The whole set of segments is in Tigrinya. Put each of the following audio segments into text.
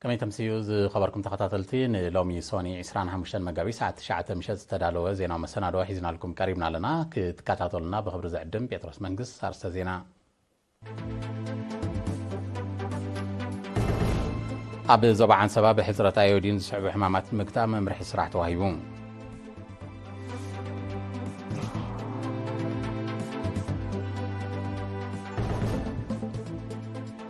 ከመይ ተምስዩ ዝኸበርኩም ተኸታተልቲ፣ ንሎሚ ሶኒ ዕስራን ሓሙሽተን መጋቢት ሰዓት ትሽዓተ ምሸት ዝተዳለወ ዜናዊ መሰናዶ ሒዝናልኩም ቀሪብና ኣለና። ክትከታተሉና ብኽብሪ ዝዕድም ጴጥሮስ መንግስት። ኣርስተ ዜና። ኣብ ዞባ ዓንሰባ ብሕጽረት ኣዮዲን ዝስዕቡ ሕማማት ንምግታእ መምርሒ ስራሕ ተዋሂቡ።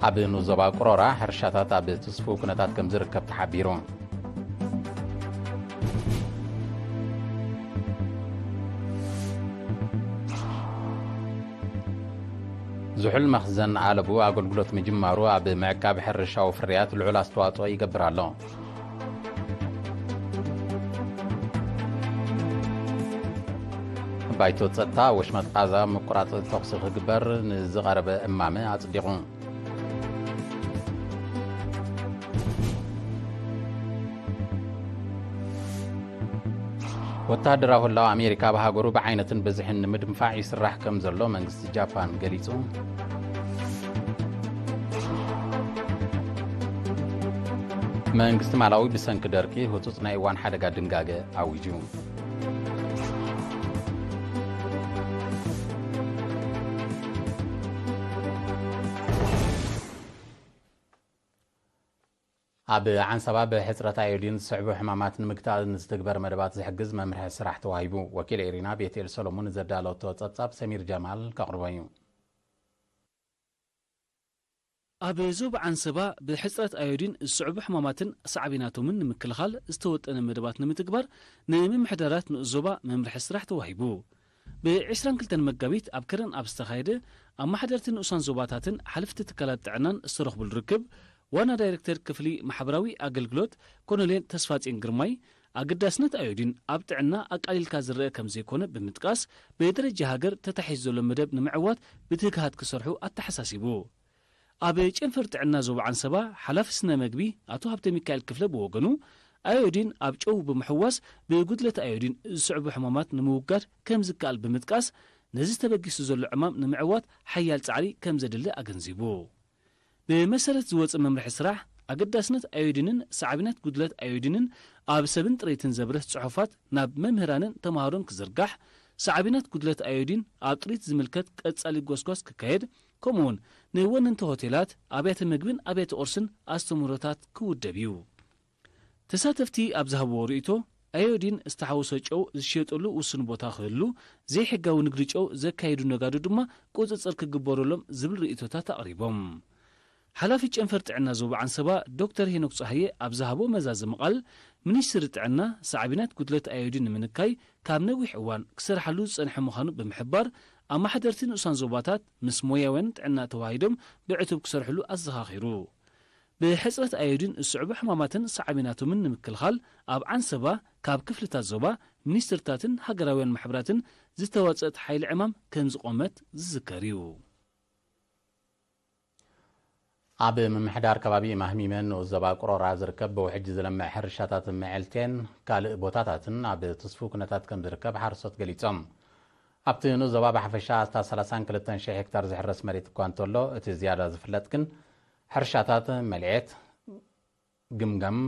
ኣብ ንኡስ ዞባ ቅሮራ ሕርሻታት ኣብ ትስፉው ኩነታት ከም ዝርከብ ተሓቢሩ። ዝሑል መኽዘን ኣለቡ ኣገልግሎት ምጅማሩ ኣብ ምዕቃብ ሕርሻዊ ፍርያት ልዑል ኣስተዋጽኦ ይገብር ኣሎ። ባይቶ ጸጥታ ወሽመጥ ቃዛ ምቁራጽ ተኹሲ ክግበር ንዝቐረበ እማመ ኣጽዲቑ። ወተሃደራዊ ህላወ ኣሜሪካ ኣብ ሃገሩ ብዓይነትን ብዝሕን ንምድንፋዕ ይስራሕ ከም ዘሎ መንግስቲ ጃፓን ገሊጹ። መንግስቲ ማላዊ ብሰንኪ ደርቂ ህጹጽ ናይ እዋን ሓደጋ ድንጋገ ኣዊጁ። ኣብ ዓንሰባ ብሕጽረት ኣዮዲን ዝስዕቡ ሕማማት ንምግታእ ንዝትግበር መደባት ዝሕግዝ መምርሒ ስራሕ ተዋሂቡ። ወኪል ኤሪና ቤትኤል ሰሎሞን ዘዳለወቶ ጸብጻብ ሰሚር ጀማል ከቕርቦ እዩ። ኣብ ዞባ ዓንሰባ ብሕጽረት ኣዮዲን ዝስዕቡ ሕማማትን ሳዕቤናቶምን ንምክልኻል ዝተወጠነ መደባት ንምትግባር ንምምሕዳራት ንኡስ ዞባ መምርሒ ስራሕ ተዋሂቡ። ብ ዕስራን ክልተን መጋቢት ኣብ ከረን ኣብ ዝተኻየደ ኣመሓደርቲ ንኡሳን ዞባታትን ሓለፍቲ ትካላት ጥዕናን ዝተረኽቡሉ ርክብ፣ ዋና ዳይሬክተር ክፍሊ ማሕበራዊ ኣገልግሎት ኮሎኔል ተስፋጽዮን ግርማይ፣ ኣገዳስነት ኣዮዲን ኣብ ጥዕና ኣቃሊልካ ዝረአ ከም ዘይኮነ ብምጥቃስ፣ ብደረጃ ሃገር ተታሒዙ ዘሎ መደብ ንምዕዋት ብትግሃት ክሰርሑ ኣተሓሳሲቡ። ኣብ ጨንፈር ጥዕና ዞባ ዓንሰባ ሓላፊ ስነ መግቢ ኣቶ ሃብተ ሚካኤል ክፍለ ብወገኑ፣ ኣዮዲን ኣብ ጨው ብምሕዋስ ብጉድለት ኣዮዲን ዝስዕቡ ሕማማት ንምውጋድ ከም ዝከኣል ብምጥቃስ፣ ነዚ ተበጊሱ ዘሎ ዕማም ንምዕዋት ሓያል ጻዕሪ ከም ዘድሊ ኣገንዚቡ። ብመሰረት ዝወጸ መምርሒ ስራሕ፣ ኣገዳስነት ኣዮዲንን ሳዕቤናት ጉድለት ኣዮዲንን ኣብ ሰብን ጥሪትን ዘብርህ ጽሑፋት ናብ መምህራንን ተማሃሮን ክዝርጋሕ፣ ሳዕቤናት ጉድለት ኣዮዲን ኣብ ጥሪት ዝምልከት ቀጻሊ ጎስጓስ ክካየድ፣ ከምኡውን ንወነንቲ ሆቴላት፣ ኣብያተ መግብን ኣብያተ ቁርስን ኣስተምህሮታት ክውደብ እዩ። ተሳተፍቲ ኣብ ዝሃብዎ ርእይቶ፣ ኣዮዲን ዝተሓወሶ ጨው ዝሽየጠሉ ውሱን ቦታ ክህሉ፣ ዘይሕጋዊ ንግዲ ጨው ዘካየዱ ነጋዶ ድማ ቁጽጽር ክግበረሎም ዝብል ርእይቶታት ኣቕሪቦም። ሓላፊ ጨንፈር ጥዕና ዞባ ዓንሰባ ዶክተር ሄኖክ ጸሃየ ኣብ ዝሃቦ መዛዘሚ ቃል፣ ሚኒስትሪ ጥዕና ሳዕቤናት ጉድለት ኣዮዲን ንምንካይ ካብ ነዊሕ እዋን ክሰርሓሉ ዝጸንሐ ምዃኑ ብምሕባር፣ ኣመሓደርቲ ንኡሳን ዞባታት ምስ ሞያውያን ጥዕና ተዋሂዶም ብዕቱብ ክሰርሕሉ ኣዘኻኺሩ። ብሕጽረት ኣዮዲን ዝስዕቡ ሕማማትን ሳዕቤናቶምን ንምክልኻል፣ ኣብ ዓንሰባ ካብ ክፍልታት ዞባ፣ ሚኒስትርታትን ሃገራውያን ማሕበራትን ዝተዋጽአት ሓይሊ ዕማም ከም ዝቖመት ዝዝከር እዩ። ኣብ ምምሕዳር ከባቢ ማህሚመ ንኡስ ዞባ ቅሮራ ዝርከብ ብውሕጅ ዝለምዕ ሕርሻታት መዐልቴን ካልእ ቦታታትን ኣብ ትስፉው ኩነታት ከም ዝርከብ ሓረስቶት ገሊጾም። ኣብቲ ንኡስ ዞባ ብሓፈሻ ኣስታት ሰላሳን ክልተን ሽሕ ሄክታር ዝሕረስ መሬት እኳ እንተሎ፣ እቲ ዝያዳ ዝፍለጥ ግን ሕርሻታት መልዔት፣ ግምገም፣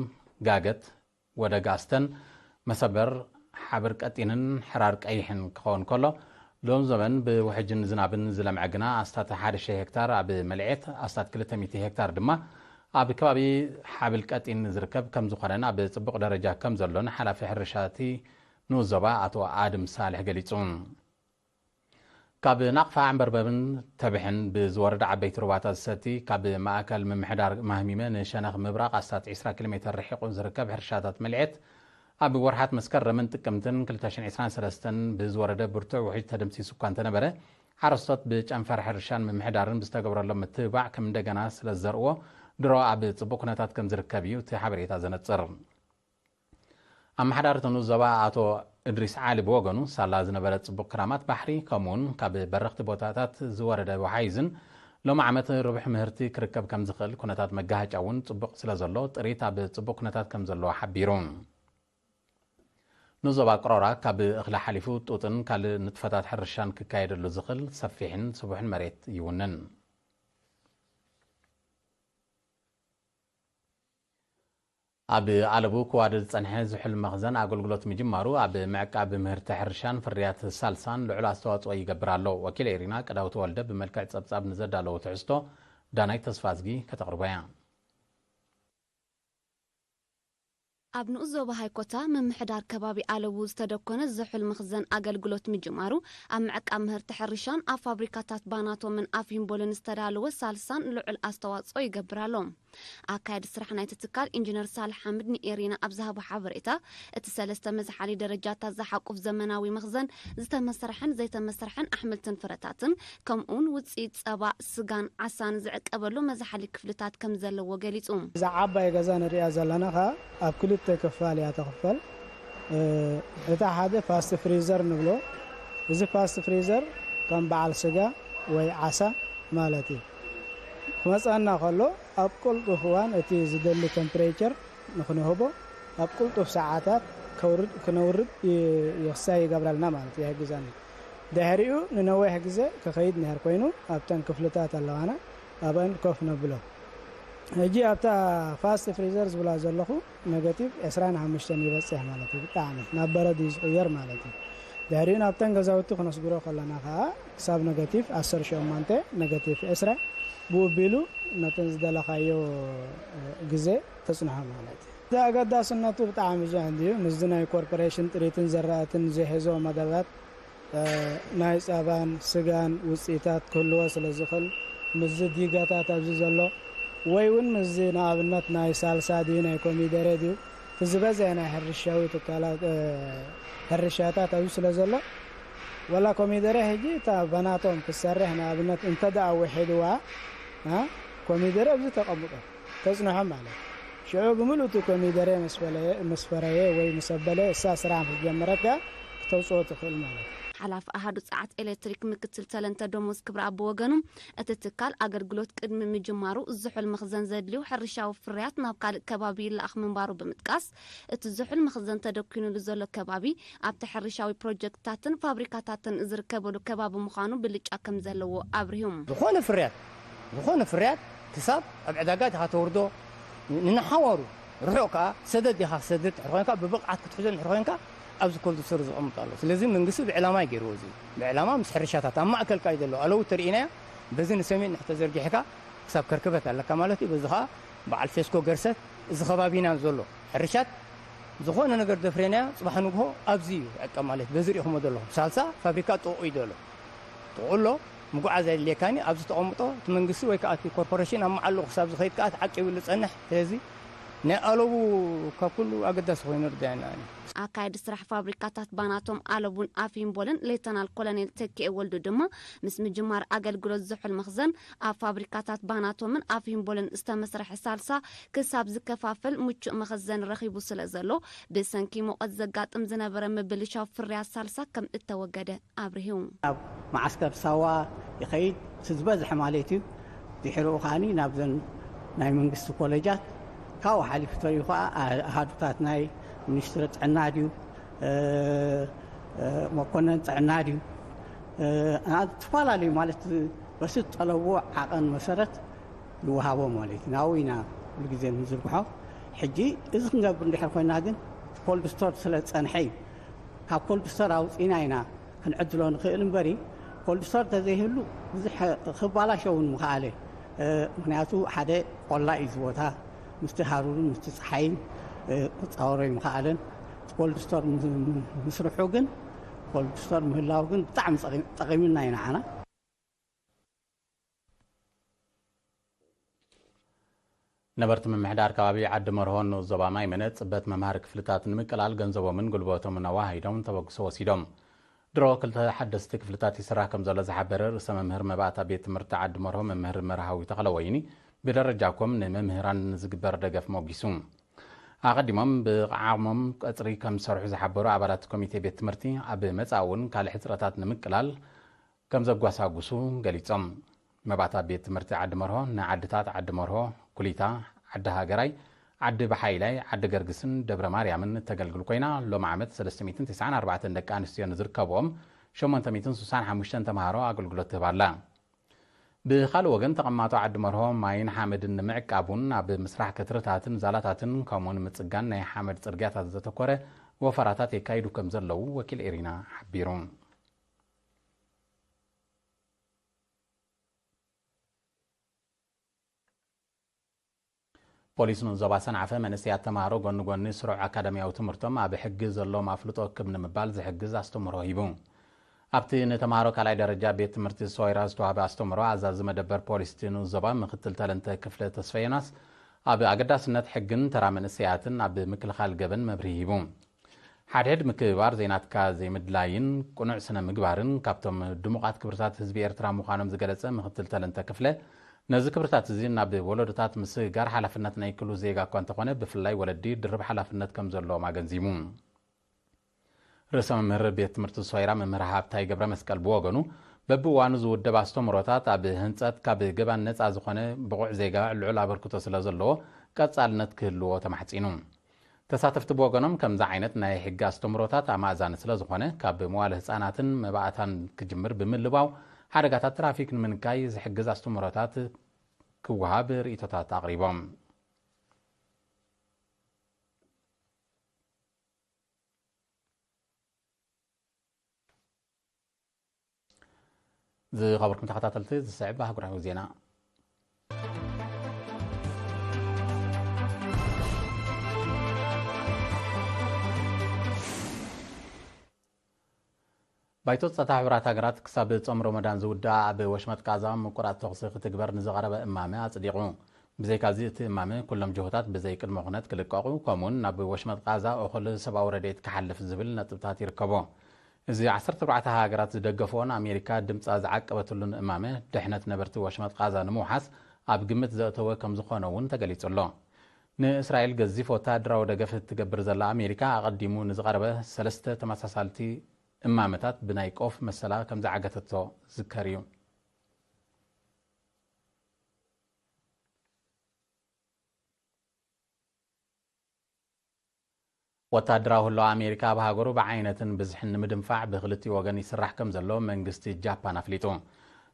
ጋገት፣ ወደግ ኣስተን፣ መሰበር፣ ሓብር ቀጢንን ሕራር ቀይሕን ክኸውን ከሎ፣ ሎም ዘመን ብውሕጅን ዝናብን ዝለምዐ ግና ኣስታት ሓደ ሽሕ ሄክታር ኣብ መልዔት፣ ኣስታት ክልተ ሚእቲ ሄክታር ድማ ኣብ ከባቢ ሓብል ቀጢን ዝርከብ ከም ዝኾነን ኣብ ጽቡቕ ደረጃ ከም ዘሎን ሓላፊ ሕርሻ እቲ ንኡስ ዞባ ኣቶ ኣድም ሳልሕ ገሊጹ። ካብ ናቕፋ ዓንበርበብን ተብሕን ብዝወርድ ዓበይቲ ሩባታት ዝሰቲ፣ ካብ ማእከል ምምሕዳር ማህሚመ ንሸነኽ ምብራቕ ኣስታት ዕስራ ኪሎ ሜተር ርሒቑ ዝርከብ ሕርሻታት መልዔት፣ ኣብ ወርሓት መስከረምን ጥቅምትን ክልተ ሽሕን ዕስራን ሰለስተን ብዝወረደ ብርቱዕ ውሕጅ ተደምሲሱ እኳ እንተነበረ፣ ሓረስቶት ብጨንፈር ሕርሻን ምምሕዳርን ብዝተገብረሎም ምትብባዕ ከም እንደገና ስለ ዝዘርእዎ፣ ድሮ ኣብ ጽቡቕ ኩነታት ከም ዝርከብ እዩ እቲ ሓበሬታ ዘነጽር። ኣመሓዳሪ እቲ ንኡስ ዞባ ኣቶ እድሪስ ዓሊ ብወገኑ፣ ሳላ ዝነበረ ጽቡቕ ክራማት ባሕሪ፣ ከምኡውን ካብ በረኽቲ ቦታታት ዝወረደ ወሓይዝን፣ ሎሚ ዓመት ርቡሕ ምህርቲ ክርከብ ከም ዝኽእል ኩነታት መጋሃጫ እውን ጽቡቕ ስለ ዘሎ፣ ጥሪት ኣብ ጽቡቕ ኩነታት ከም ዘሎ ሓቢሩ። ንኡስ ዞባ ቅሮራ ካብ እኽሊ ሓሊፉ ጡጥን ካልእ ንጥፈታት ሕርሻን ክካየደሉ ዝኽእል ሰፊሕን ስቡሕን መሬት ይውንን። ኣብ ኣለቡ ክዋደድ ዝጸንሐ ዝሑል መኽዘን ኣገልግሎት ምጅማሩ ኣብ ምዕቃብ ምህርቲ ሕርሻን ፍርያት ሳልሳን ልዑል ኣስተዋጽኦ ይገብር ኣሎ። ወኪል ኤሪና ቀዳው ተወልደ ብመልክዕ ጸብጻብ ንዘዳለዎ ትሕዝቶ ዳናይት ተስፋዝጊ ከተቕርቦ እያ። ኣብ ንኡስ ዞባ ሃይኮታ ምምሕዳር ከባቢ ኣለቡ ዝተደኮነ ዝሑል መኽዘን ኣገልግሎት ምጅማሩ ኣብ ምዕቃብ ምህርቲ ሕርሻን ኣብ ፋብሪካታት ባናቶምን ኣፍ ሂምቦልን ዝተዳለወ ሳልሳን ልዑል ኣስተዋጽኦ ይገብር ኣሎ። ኣካያዲ ስራሕ ናይቲ ትካል ኢንጂነር ሳልሕ ሓምድ ንኤሪና ኣብ ዝሃቦ ሓበሬታ፣ እቲ ሰለስተ መዝሓሊ ደረጃታት ዝሓቁፍ ዘመናዊ መኽዘን ዝተመስርሐን ዘይተመስርሐን ኣሕምልትን ፍረታትን ከምኡውን ውፅኢት ጸባ፣ ስጋን ዓሳን ዝዕቀበሉ መዝሓሊ ክፍልታት ከም ዘለዎ ገሊጹ። እዛ ዓባይ ገዛ ንሪኣ ዘለና ኸኣ ኣብ ክልተ ክፋል እያ ትኽፈል። እ፣ እታ ሓደ ፋስት ፍሪዘር ንብሎ። እዚ ፋስት ፍሪዘር ከም በዓል ስጋ ወይ ዓሳ ማለት እዩ። ክመጸና ከሎ ኣብ ቅልጡፍ እዋን እቲ ዝደሊ ቴምፕሬቸር ንኽንህቦ ኣብ ቅልጡፍ ሰዓታት ከውርድ፣ ክነውርድ ይ-፣ ይኽሳይ ይገብረልና ማለት እዩ፣ ይሕግዘና። ድሕሪኡ ንነዊሕ ግዜ ክኸይድ ነይር ኮይኑ ኣብተን ክፍልታት ኣለዋና፣ ኣብአን ኮፍ ነብሎ። ሕጂ ኣብታ ፋስት ፍሪዘር ዝብላ ዘለኹ ኔጋቲቭ ዕስራን ሓሙሽተን ይበጽሕ ማለት እዩ። ብጣዕሚ ናብ በረድ እዩ ዝቕየር ማለት እዩ። ድሕሪኡ ናብተን ገዛውቲ ክነስግሮ ከለና ከዓ ክሳብ ኔጋቲቭ ዓሰርተ ሸሞንተ፣ ኔጋቲቭ ዕስራ ብኡ ኣቢሉ ነተን ዝደለኻዮ ግዜ ተጽንሖ ማለት እዩ። እቲ ኣገዳስነቱ ብጣዕሚ ብዙሕ እንድዩ። ምስዚ ናይ ኮርፖሬሽን ጥሪትን ዘራእትን ዝሕዞ መደባት፣ እ፣ ናይ ጸባን ስጋን ውጽኢታት ክህልዎ ስለ ዝኽእል፣ ምስዚ ዲጋታት ኣብዚ ዘሎ ወይ እውን ምስዚ ንኣብነት ናይ ሳልሳ ድዩ ናይ ኮሚደረ ድዩ እቲ ዝበዝሐ ናይ ሕርሻዊ ትካላት፣ እ፣ ሕርሻታት ኣብዚ ስለ ዘሎ፣ ወላ ኮሚደረ ሕጂ እታ በናቶም ክትሰርሕ ንኣብነት እንተ ደኣ ውሒድዋ፣ እ፣ ኮሚደረ ኣብዚ ተቐምጦ ተጽንሖ ማለት እዩ። ሽዑ ብምሉእ እቲ ኮሚደረ ምስ በለየ፣ ምስ ፈረየ ወይ ምስ ኣበለ እሳ ስራሕ ምስ ጀመረት ከኣ ክተውጽኦ ትኽእል ማለት እዩ። ሓላፊ ኣሃዱ ጸዓት ኤሌክትሪክ ምክትል ተለንተ ደሞዝ ክብረኣብ ብወገኑ፣ እቲ ትካል ኣገልግሎት ቅድሚ ምጅማሩ ዝሑል መኽዘን ዘድልዩ ሕርሻዊ ፍርያት ናብ ካልእ ከባቢ ይለኣኽ ምንባሩ ብምጥቃስ፣ እቲ ዝሑል መኽዘን ተደኲኑሉ ዘሎ ከባቢ ኣብቲ ሕርሻዊ ፕሮጀክትታትን ፋብሪካታትን ዝርከበሉ ከባቢ ምዃኑ ብልጫ ከም ዘለዎ ኣብሪሁ። ዝኾነ ፍርያት፣ ዝኾነ ፍርያት ክሳብ ኣብ ዕዳጋ ኢኻ ተውርዶ፣ ንንሓዋሩ ርሑቕ ከኣ ሰደድ ኢኻ ክሰድድ እንድሕር ኮይንካ፣ ብብቕዓት ክትሕዞ እንድሕር ኮይንካ፣ ኣብዚ ኮልድ ስቶር ዝቕምጥ ኣሎ። ስለዚ መንግስቲ ብዕላማ እዩ ገይርዎ። እዚ ብዕላማ ምስ ሕርሻታት ኣብ ማእከል ከኣ እዩ ዘሎ። ኣለዉ ተርኢናዮ፣ በዚ ንሰሜን እንድሕር ተዘርጊሕካ ክሳብ ከርክበት ኣለካ ማለት እዩ። በዚ ከኣ በዓል ፌስኮ ገርሰት እዚ ከባቢና ዘሎ ሕርሻት ዝኾነ ነገር ደፍሬናዮ ጽባሕ ንግሆ ኣብዚ እዩ ዕቀ ማለት በዚ ርኢኹሞ ዘለኹም። ሳልሳ ፋብሪካ ጥቑ እዩ ዘሎ። ጥቑ ኣሎ፣ ምጉዓዝ ኣየድልየካኒ፣ ኣብዚ ተቐምጦ እቲ መንግስቲ ወይ ከኣ እቲ ኮርፖሬሽን ኣብ መዓልኡ ክሳብ ዝኸይድ ከኣ ተዓቂቡ ዝጸንሕ። ስለዚ ናይ ኣለቡ ካብ ኩሉ ኣገዳሲ ኮይኑ ርዳየና ኣነ። ኣካያዲ ስራሕ ፋብሪካታት ባናቶም ኣለቡን ኣፍ ሂምቦልን ሌተናል ኮሎኔል ተኪኤ ወልዱ ድማ፣ ምስ ምጅማር ኣገልግሎት ዝሑል መኽዘን ኣብ ፋብሪካታት ባናቶምን ኣፍ ሂምቦልን ዝተመስርሐ ሳልሳ ክሳብ ዝከፋፈል ምቹእ መኸዘን ረኺቡ ስለ ዘሎ፣ ብሰንኪ ሙቐት ዘጋጥም ዝነበረ ምብልሻው ፍርያት ሳልሳ ከም እተወገደ ኣብሪሁ። ናብ መዓስከር ሳዋ ይኸይድ፣ እቲ ዝበዝሐ ማለት እዩ። ድሕሪኡ ከኣኒ ናብዘን ናይ መንግስቲ ኮሌጃት፣ ካብኡ ሓሊፉ ተሪፉ ከኣ ኣሃዱታት ናይ ሚኒስትሪ ጥዕና ድዩ፣ እ፣ እ፣ መኮነን ጥዕና ድዩ፣ እ፣ ና-፣ ዝተፈላለዩ ማለት በቲ ዝጠለብዎ ዓቐን መሰረት ይወሃቦ ማለት እዩ። ናብኡ ኢና ኩሉ ግዜ ንዝርግሖ። ሕጂ እዚ ክንገብር እንድሕር ኮይና ግን ኮልድ ስቶር ስለ ዝጸንሐ እዩ። ካብ ኮልድ ስቶር ኣውጺእና ኢና ክንዕድሎ ንኽእል እምበሪ፣ ኮልድ ስቶር ተዘይህሉ ብዙሕ ክባላሸ እውን ምኽኣለ። እ፣ ምኽንያቱ ሓደ ቆላ እዩ እዚ ቦታ፣ ምስቲ ሃሩርን ምስቲ ጸሓይን፣ እ፣ ክጻወሮ ኣይምኽኣለን። ኮልድ ስቶር ምስ-፣ ምስርሑ ግን፣ ኮልድ ስቶር ምህላው ግን ብጣዕሚ ጸቒ-፣ ጠቒሙና እዩ ንዓና። ነበርቲ ምምሕዳር ከባቢ ዓዲ መርሆ ንኡስ ዞባ ማይ መነ ጽበት መምሃሪ ክፍልታት ንምቅላል ገንዘቦምን ጉልበቶምን ኣዋሃሂዶም ተበግሶ ወሲዶም። ድሮ ክልተ ሓደስቲ ክፍልታት ይስራሕ ከም ዘሎ ዝሓበረ ርእሰ መምህር መባእታ ቤት ትምህርቲ ዓዲ መርሆ መምህር መርሃዊ ተኽለወይኒ፣ ብደረጃ ኮም ንመምህራን ንዝግበር ደገፍ ሞጊሱ። ኣቐዲሞም ብዓቕሞም ቀጽሪ ከም ዝሰርሑ ዝሓበሩ ኣባላት ኮሚቴ ቤት ትምህርቲ፣ ኣብ መጻኢ እውን ካልእ ሕጽረታት ንምቅላል ከም ዘጓሳጉሱ ገሊጾም። መባእታ ቤት ትምህርቲ ዓዲ መርሆ ንዓድታት ዓዲ መርሆ፣ ኩሊታ፣ ዓዲ ሃገራይ፣ ዓዲ በሓይላይ፣ ዓዲ ገርግስን ደብረ ማርያምን እተገልግል ኮይና፣ ሎም ዓመት ሰለስተ ሚእትን ተስዓን ኣርባዕተን ደቂ ኣንስትዮ ንዝርከብኦም ሸሞንተ ሚእትን ስሳን ሓሙሽተን ተምሃሮ ኣገልግሎት ትህብ ኣላ። ብኻልእ ወገን፣ ተቐማጦ ዓዲ መርሆ ማይን ሓመድን ንምዕቃብ እውን ኣብ ምስራሕ ክትርታትን ዛላታትን ከምኡውን ምጽጋን ናይ ሓመድ ጽርግያታት ዘተኮረ ወፈራታት የካይዱ ከም ዘለዉ ወኪል ኤሪና ሓቢሩ። ፖሊስ ንዞባ ሰንዓፈ መንእሰያት ተምሃሮ ጎኒ ጎኒ ስሩዕ ኣካዳሚያዊ ትምህርቶም ኣብ ሕጊ ዘለዎም ኣፍልጦ ክብ ንምባል ዝሕግዝ ኣስተምህሮ ሂቡ። ኣብቲ ንተምሃሮ ካልኣይ ደረጃ ቤት ትምህርቲ ሶይራ ዝተዋህበ ኣስተምህሮ ኣዛዚ መደበር ፖሊስ እቲ ንኡስ ዞባ ምክትል ተለንተ ክፍለ ተስፈ ዮናስ ኣብ ኣገዳስነት ሕግን ተራ መንእሰያትን ኣብ ምክልኻል ገበን መብርሂ ሂቡ። ሓድሕድ ምክብባር ዘይናትካ ዘይምድላይን ቅኑዕ ስነ ምግባርን ካብቶም ድሙቓት ክብርታት ህዝቢ ኤርትራ ምዃኖም ዝገለጸ ምክትል ተለንተ ክፍለ፣ ነዚ ክብርታት እዚ ናብ ወለዶታት ምስግጋር ሓላፍነት ናይ ኩሉ ዜጋ እኳ እንተኾነ፣ ብፍላይ ወለዲ ድርብ ሓላፍነት ከም ዘለዎም ኣገንዚቡ። ርእሰ መምህር ቤት ትምህርቲ ሶይራ መምህር ሃብታይ ገብረ መስቀል ብወገኑ፣ በብእዋኑ ዝውደብ ኣስተምህሮታት ኣብ ህንጸት ካብ ገባን ነጻ ዝኾነ ብቑዕ ዜጋ ልዑል ኣበርክቶ ስለ ዘለዎ፣ ቀጻልነት ክህልዎ ተማሕጺኑ። ተሳተፍቲ ብወገኖም፣ ከምዚ ዓይነት ናይ ሕጊ ኣስተምህሮታት ኣማእዛኒ ስለ ዝኾነ፣ ካብ መዋለ ህጻናትን መባእታን ክጅምር ብምልባው፣ ሓደጋታት ትራፊክ ንምንካይ ዝሕግዝ ኣስተምህሮታት ክወሃብ ርእይቶታት ኣቕሪቦም። ዝኸበርኩም ተኸታተልቲ፣ ዝስዕብ ኣህጉራዊ ዜና። ባይቶ ጸጥታ ሕቡራት ሃገራት ክሳብ ጾም ሮመዳን ዝውዳእ ኣብ ወሽመጥ ቃዛ ምቁራጽ ተኹሲ ክትግበር ንዝቐረበ እማመ ኣጽዲቑ። ብዘይካዚ እቲ እማመ ኩሎም ጅሆታት ብዘይ ቅድመ ኩነት ክልቀቑ፣ ከምኡውን ናብ ወሽመጥ ቃዛ እኹል ሰብኣዊ ረድኤት ክሓልፍ ዝብል ነጥብታት ይርከቦ። እዚ ዓሰርተ ኣርባዕተ ሃገራት ዝደገፍዎን ኣሜሪካ ድምጻ ዝዓቀበትሉን እማመ፣ ድሕነት ነበርቲ ወሽመጥ ቃዛ ንምውሓስ ኣብ ግምት ዘእተወ ከም ዝኾነ እውን ተገሊጹ ኣሎ። ንእስራኤል ገዚፍ ወተሃደራዊ ደገፍ እትገብር ዘላ ኣሜሪካ፣ ኣቐዲሙ ንዝቐረበ ሰለስተ ተመሳሳልቲ እማመታት ብናይ ቆፍ መሰላ ከም ዝዓገተቶ ዝዝከር እዩ። ወተሃደራዊ ህልዋ ኣሜሪካ ኣብ ሃገሩ ብዓይነትን ብዝሕን ንምድንፋዕ ብክልቲኡ ወገን ይስራሕ ከም ዘሎ መንግስቲ ጃፓን ኣፍሊጡ።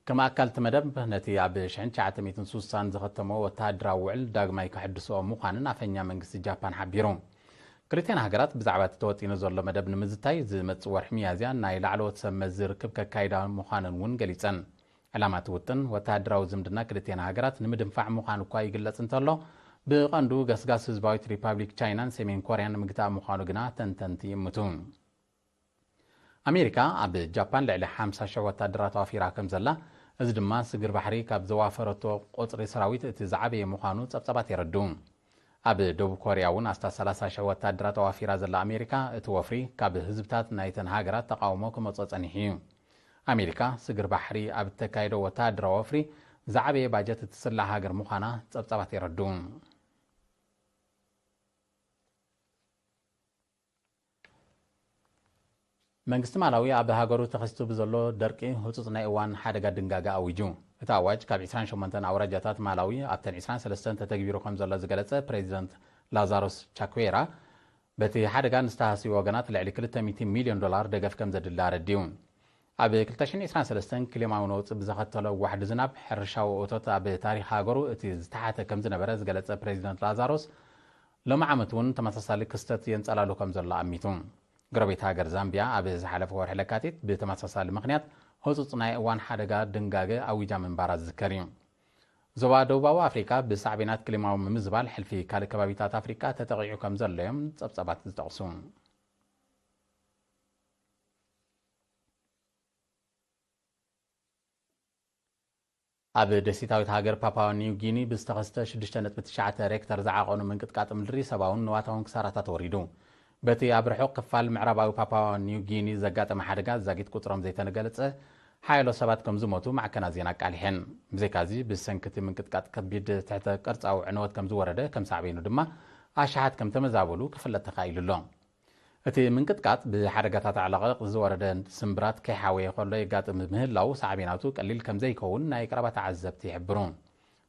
ከም ኣካል እቲ መደብ፣ ነቲ ኣብ ሽሕን ትሽዓተ ሚእትን ስሳን ዝኸተሞ ወተሃደራዊ ውዕል ዳግማይ ከሕድስኦ ምዃንን ኣፈኛ መንግስቲ ጃፓን ሓቢሩ። ክልቲኣን ሃገራት ብዛዕባ እቲ ተወጢኑ ዘሎ መደብ ንምዝታይ ዝመጽእ ወርሒ ሚያዝያ ናይ ላዕለዎት ሰብ መዚ ርክብ ከካይዳ ምዃነን እውን ገሊጸን። ዕላማ እቲ ውጥን፣ ወተሃደራዊ ዝምድና ክልቲኣን ሃገራት ንምድንፋዕ ምዃኑ እኳ ይግለጽ እንተሎ፣ ብቐንዱ ገስጋስ ህዝባዊት ሪፓብሊክ ቻይናን ሰሜን ኮርያን ንምግታእ ምዃኑ ግና ተንተንቲ ይእምቱ። ኣሜሪካ ኣብ ጃፓን ልዕሊ ሓምሳ ሽሕ ወታደራት ኣዋፊራ ከም ዘላ፣ እዚ ድማ ስግር ባሕሪ ካብ ዘዋፈረቶ ቁጽሪ ሰራዊት እቲ ዝዓበየ ምዃኑ ጸብጻባት የረድኡ። ኣብ ደቡብ ኮርያ እውን ኣስታት ሰላሳ ሽሕ ወታደራት ኣዋፊራ ዘላ ኣሜሪካ፣ እቲ ወፍሪ ካብ ህዝብታት ናይተን ሃገራት ተቓውሞ ክመጾ ጸኒሑ እዩ። ኣሜሪካ ስግር ባሕሪ ኣብ እተካይዶ ወተሃደራዊ ወፍሪ ዝዓበየ ባጀት እትስላዕ ሃገር ምዃና ጸብጻባት የረድኡ። መንግስቲ ማላዊ ኣብ ሃገሩ ተኸሲቱ ብዘሎ ደርቂ ህጹጽ ናይ እዋን ሓደጋ ድንጋገ ኣዊጁ። እቲ ኣዋጅ ካብ ዕስራን ሸሞንተን ኣውራጃታት ማላዊ ኣብተን ዕስራን ሰለስተን ተተግቢሩ ከም ዘሎ ዝገለጸ ፕሬዚደንት ላዛሮስ ቻኩዌራ፣ በቲ ሓደጋ ንዝተሃስዩ ወገናት ልዕሊ ክልተ ሚእቲ ሚልዮን ዶላር ደገፍ ከም ዘድሊ ኣረዲኡ። ኣብ ክልተ ሽሕን ዕስራን ሰለስተን ክሊማዊ ነውጺ ብዘኸተሎ ዋሕዲ ዝናብ፣ ሕርሻዊ እቶት ኣብ ታሪኽ ሃገሩ እቲ ዝተሓተ ከም ዝነበረ ዝገለጸ ፕሬዚደንት ላዛሮስ፣ ሎሚ ዓመት እውን ተመሳሳሊ ክስተት የንጸላሉ ከም ዘሎ ኣሚቱ። ጎረቤት ሃገር ዛምቢያ ኣብ ዝሓለፈ ወርሒ ለካቲት ብተመሳሳሊ ምኽንያት ህጹጽ ናይ እዋን ሓደጋ ድንጋገ ኣዊጃ ምንባራ ዝዝከር እዩ። ዞባ ደቡባዊ ኣፍሪቃ ብሳዕቤናት ክሊማዊ ምምዝባል ሕልፊ ካልእ ከባቢታት ኣፍሪቃ ተጠቒዑ ከም ዘሎ እዮም ጸብጻባት ዝጠቕሱ። ኣብ ደሴታዊት ሃገር ፓፓዋ ኒው ጊኒ ብዝተኸስተ ሽዱሽተ ነጥቢ ትሽዓተ ሬክተር ዝዓቐኑ ምንቅጥቃጥ ምድሪ ሰብኣውን ንዋታውን ክሳራታት ወሪዱ። በቲ ኣብ ርሑቕ ክፋል ምዕራባዊ ፓፓዋ ኒው ጊኒ ዘጋጠመ ሓደጋ ዛጊት ቁጽሮም ዘይተገለጸ ሓያሎ ሰባት ከም ዝሞቱ ማዕከናት ዜና ኣቃሊሐን። ብዘይካዚ፣ ብሰንኪ እቲ ምንቅጥቃጥ ከቢድ ትሕተ ቅርጻዊ ዕንወት ከም ዝወረደ፣ ከም ሳዕቤኑ ድማ ኣሽሓት ከም ተመዛበሉ ክፍለጥ ተኻኢሉ ኣሎ። እቲ ምንቅጥቃጥ ብሓደጋታት ዓለቐቕ ዝወረደ ስምብራት ከይሓወየ ከሎ የጋጥም ብምህላዉ፣ ሳዕቤናቱ ቀሊል ከም ዘይከውን ናይ ቀረባ ተዓዘብቲ ይሕብሩ።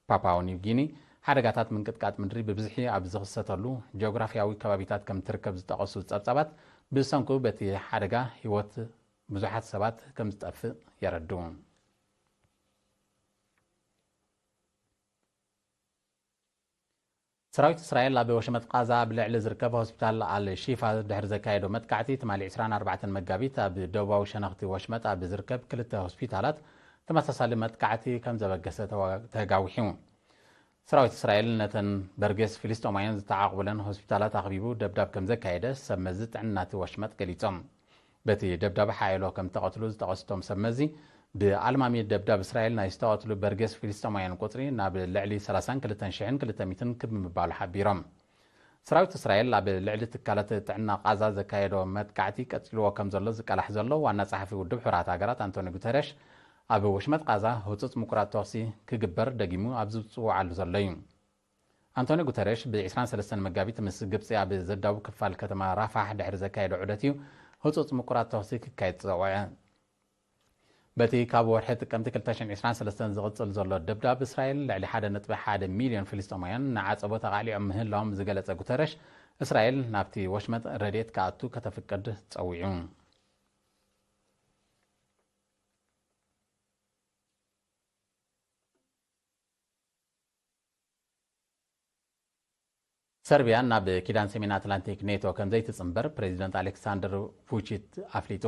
ፓፓዋ ኒው ጊኒ ሓደጋታት ምንቅጥቃጥ ምድሪ ብብዝሒ ኣብ ዝኽሰተሉ ጂኦግራፊያዊ ከባቢታት ከም ትርከብ ዝጠቐሱ ጸብጻባት፣ ብሰንኩ በቲ ሓደጋ ህይወት ብዙሓት ሰባት ከም ዝጠፍእ የረድኡ። ሰራዊት እስራኤል ኣብ ወሽመጥ ቃዛ ኣብ ልዕሊ ዝርከብ ሆስፒታል ኣል ሺፋ ድሕሪ ዘካየዶ መጥቃዕቲ፣ ትማሊ ዕስራን ኣርባዕተን መጋቢት ኣብ ደቡባዊ ሸነኽቲ ወሽመጥ ኣብ ዝርከብ ክልተ ሆስፒታላት ተመሳሳሊ መጥቃዕቲ ከም ዘበገሰ ተዋ-፣ ተጋዊሑ። ሰራዊት እስራኤል ነተን በርጌስ ፍልስጤማውያን ዝተዓቑብለን ሆስፒታላት ኣኽቢቡ ደብዳብ ከም ዘካየደ ሰብ መዚ ጥዕና እቲ ወሽመጥ ገሊጾም። በቲ ደብዳብ ሓያሎ ከም ዝተቐትሉ ዝጠቐሱ እቶም ሰብ መዚ፣ ብኣልማሚ ደብዳብ እስራኤል ናይ ዝተቐትሉ በርጌስ ፍልስጤማውያን ቁጽሪ ናብ ልዕሊ ሰላሳን ክልተን ሽሕን ክልተ ሚእትን ክብ ምባሉ ሓቢሮም። ሰራዊት እስራኤል ኣብ ልዕሊ ትካላት ጥዕና ቃዛ ዘካየዶ መጥቃዕቲ ቀጺልዎ ከም ዘሎ ዝቃላሕ ዘሎ ዋና ጸሓፊ ውድብ ሕቡራት ሃገራት ኣንቶኒ ጉተረሽ፣ ኣብ ወሽመጥ ቃዛ ህጹጽ ምቁራጽ ተኹሲ ክግበር ደጊሙ ኣብ ዝጽውዓሉ ዘሎ እዩ። ኣንቶኒ ጉተረሽ ብ ዕስራን ሰለስተን መጋቢት ምስ ግብጺ ኣብ ዘዳቡ ክፋል ከተማ ራፋሕ ድሕሪ ዘካየዶ ዑደት እዩ ህጹጽ ምቁራጽ ተኹሲ ክካየድ ዝጸውዐ። በቲ ካብ ወርሒ ጥቅምቲ ክልተ ሽሕን ዕስራን ሰለስተን ዝቕጽል ዘሎ ደብዳብ፣ እስራኤል ልዕሊ ሓደ ነጥቢ ሓደ ሚልዮን ፍልስጤማውያን ንዓጸቦ ተቓሊዖም ምህላዎም ዝገለጸ ጉተረሽ፣ እስራኤል ናብቲ ወሽመጥ ረድኤት ክኣቱ ከተፍቅድ ጸዊዑ። ሰርቢያ ናብ ኪዳን ሰሜን ኣትላንቲክ ኔቶ ከም ዘይትጽንበር ፕሬዚደንት ኣሌክሳንደር vucic ኣፍሊጡ።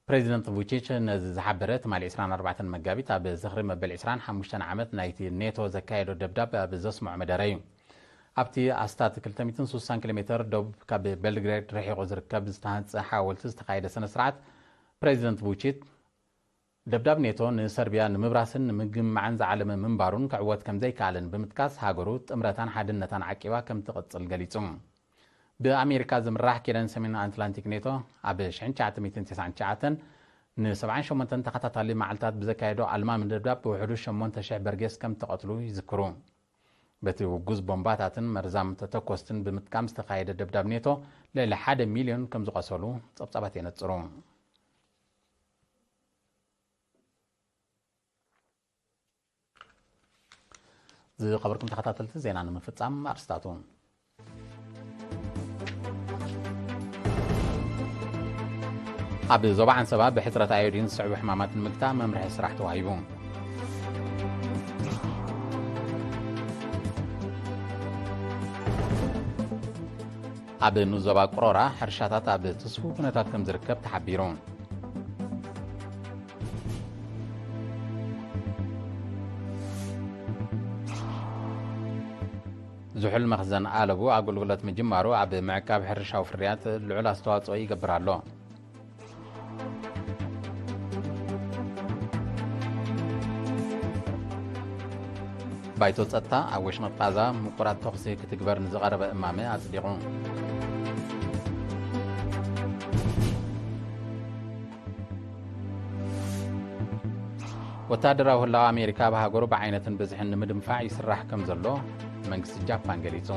ፕሬዚደንት vucic ነዚ ዝሓበረ ትማሊ ዕስራን ኣርባዕተን መጋቢት ኣብ ዝኽሪ መበል ዕስራን ሓሙሽተን ዓመት ናይቲ ኔቶ ዘካየዶ ደብዳብ ኣብ ዘስምዖ መደረ እዩ። ኣብቲ ኣስታት ክልተ ሚእትን ስሳን ኪሎ ሜተር ደቡብ ካብ ቤልግሬድ ርሒቑ ዝርከብ ዝተሃንጸ ሓወልቲ ዝተኻየደ ስነ ስርዓት፣ ፕሬዚደንት ቡቺት፣ ደብዳብ ኔቶ ንሰርቢያ ንምብራስን ንምግምማዕን ዝዓለመ ምንባሩን ክዕወት ከም ዘይከኣለን ብምጥቃስ፣ ሃገሩ ጥምረታን ሓድነታን ዓቂባ ከም ትቕጽል ገሊጹ። ብኣሜሪካ ዝምራሕ ኪዳን ሰሜን ኣትላንቲክ ኔቶ ኣብ ሽሕን ትሽዓተ ሚእትን ተስዓን ትሽዓተን ንሰብዓን ሸሞንተን ተኸታታሊ መዓልታት ብዘካየዶ ኣልማሚ ደብዳብ ብውሕዱ ሸሞንተ ሽሕ በርጌስ ከም ተቐትሉ ይዝክሩ። በቲ ውጉዝ ቦምባታትን መርዛም ተተኮስትን ብምጥቃም ዝተኻየደ ደብዳብ ኔቶ ልዕሊ ሓደ ሚልዮን ከም ዝቖሰሉ ጸብጻባት የነጽሩ። ዝኸበርኩም ተኸታተልቲ ዜና ንምፍጻም ኣርስታቱ። ኣብ ዞባ ዓንሰባ ብሕጽረት ኣዮዲን ዝስዕቡ ሕማማት ንምግታእ መምርሒ ስራሕ ተዋሂቡ። ኣብ ንኡስ ዞባ ቅሮራ ሕርሻታት ኣብ ትስፉው ኩነታት ከም ዝርከብ ተሓቢሩ። ዝሑል መኽዘን ኣለቡ ኣገልግሎት ምጅማሩ ኣብ ምዕቃብ ሕርሻዊ ፍርያት ልዑል ኣስተዋጽኦ ይገብር ኣሎ። ባይቶ ጸጥታ ኣብ ወሽመጥ ቃዛ ምቁራጽ ተኹሲ ክትግበር ንዝቐረበ እማመ ኣጽዲቑ። ወተሃደራዊ ህላወ ኣሜሪካ ኣብ ሃገሩ ብዓይነትን ብዝሕን ንምድንፋዕ ይስራሕ ከም ዘሎ መንግስቲ ጃፓን ገሊጹ።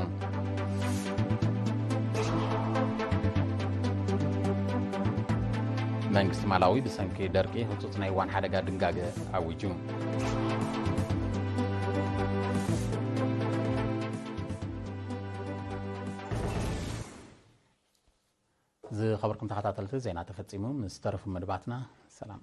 መንግስቲ ማላዊ ብሰንኪ ደርቂ ህጹጽ ናይ እዋን ሓደጋ ድንጋገ ኣዊጁ። ዝኸበርኩም ተኸታተልቲ፣ ዜና ተፈጺሙ። ምስ ተረፉ መደባትና ሰላም።